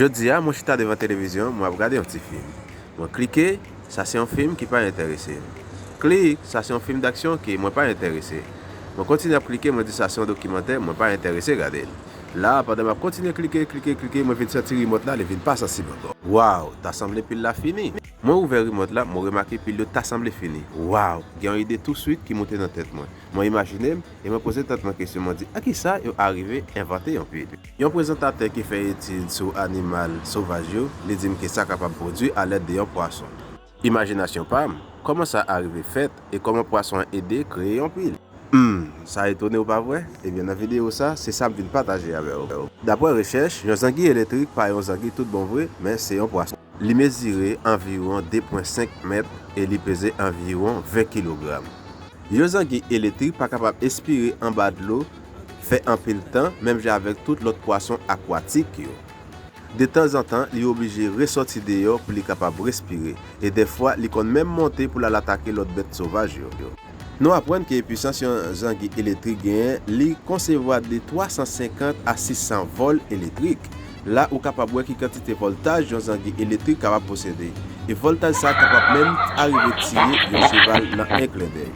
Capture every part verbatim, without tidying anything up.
Jodi a, mwen chita devan televizyon, mwen ap gade yon ti fim. Mwen klike, sa se yon fim ki pa enterese m. Klik, sa se yon fim daksyon ke mwen pa enterese. Mwen kontinye ap klike, mwen di sa se yon dokimantè, mwen pa enterese gade l. La, pandan m ap kontinye klike, klike, klike, mwen vin santi rimòt la, li vin pa sansib ankò. Waw, ta sanble pil la fini. Mwen ouvè rimòt la, mwen remake pil yo ta sanble fini. Waw, gen yon ide touswit ki moute nan tèt mwen. Mwen imajine m e mwen poze tèt mwen kesyon, mwen di, a kisa yo arive envante yon pil? Yon prezantatè ki fè etid sou animal sovaj yo, li di m ke sa kapab pwodui alèd de yon pwason. Imajinasyon pa m, kòman sa arive fèt e kòman pwason an ede kreye yon pil? Hmm, sa etone w pa vre? Ebyen, nan videyo sa, se sa m vin pataje avè w. Daprè rechèch, yon zangi eletrik pa yon zangi tout bon vre, men se yon pwason. Li mezire anviwon de pwen senk mèt e li peze anviwon ven kilogram. Yon zangi eletrik pa kapab espire anba dlo fè anpil tan, menm jan avèk tout lòt pwason akwatik yo. Detanzantan, li oblije resòti deyò pou li kapab respire, e dèfwa, li konn menm monte pou l al atake lòt bèt sovaj yo. Nou aprann ke pisans yon zangi eletrik genyen, li konsevwa de twa san senkant a sis san vòl eletrik. La, ou kapab wè ki kantite vòltaj yon zangi eletrik kapab posede. E vòltaj sa a kapab menm arive tiye yon cheval nan en klendèy.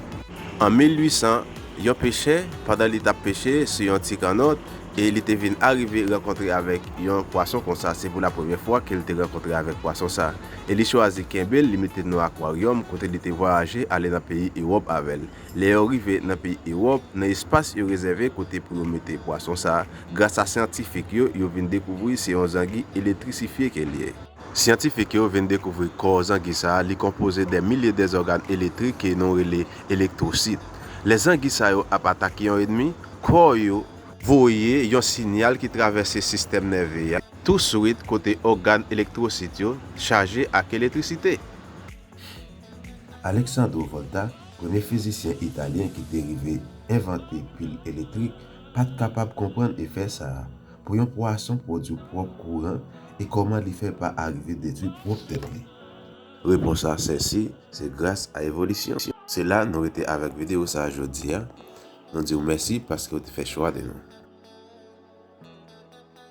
An mil uit san, yon pechè, pandan li t ap peche sou yon ti kannòt, e li te vin arive rankontre avèk yon pwason konsa. Se pou la premyè fwa ke l te rankontre avèk pwason sa. E li chwazi kenbe l, li mete l nan akwaryòm kote li te vwayaje ale nan peyi Ewòp avè l. Lè yo rive nan peyi Ewòp, nan espas yo rezève kote pou yo mete pwason sa, gras a syantifik yo, yo vin dekouvri se yon zangi elektrisifye ke l ye. Syantifik yo vin dekouvri kò zangi sa a, li konpoze de milye de zògàn elektrik ke nou rele elektwosit. Lè zangi sa yo ap atake yon ènmi, kò yo voye yon siyal ki travèse sistèm nève a touswit kote ògàn elektwosit yo chaje ak elektrisite. Alexandro Volta, premye fizisyen italyen ki te rive envante pil elektrik, pa t kapab konprann efè sa a. Pou yon pwason pwodui pwòp kouran e kòman li fè pa arive detwi pwòp tèt li? Repons la sensi, se gras a evolisyon. Se la nou rete avèk videyo sa a jodi a. Nou di w mèsi paske w te fè chwa de nou.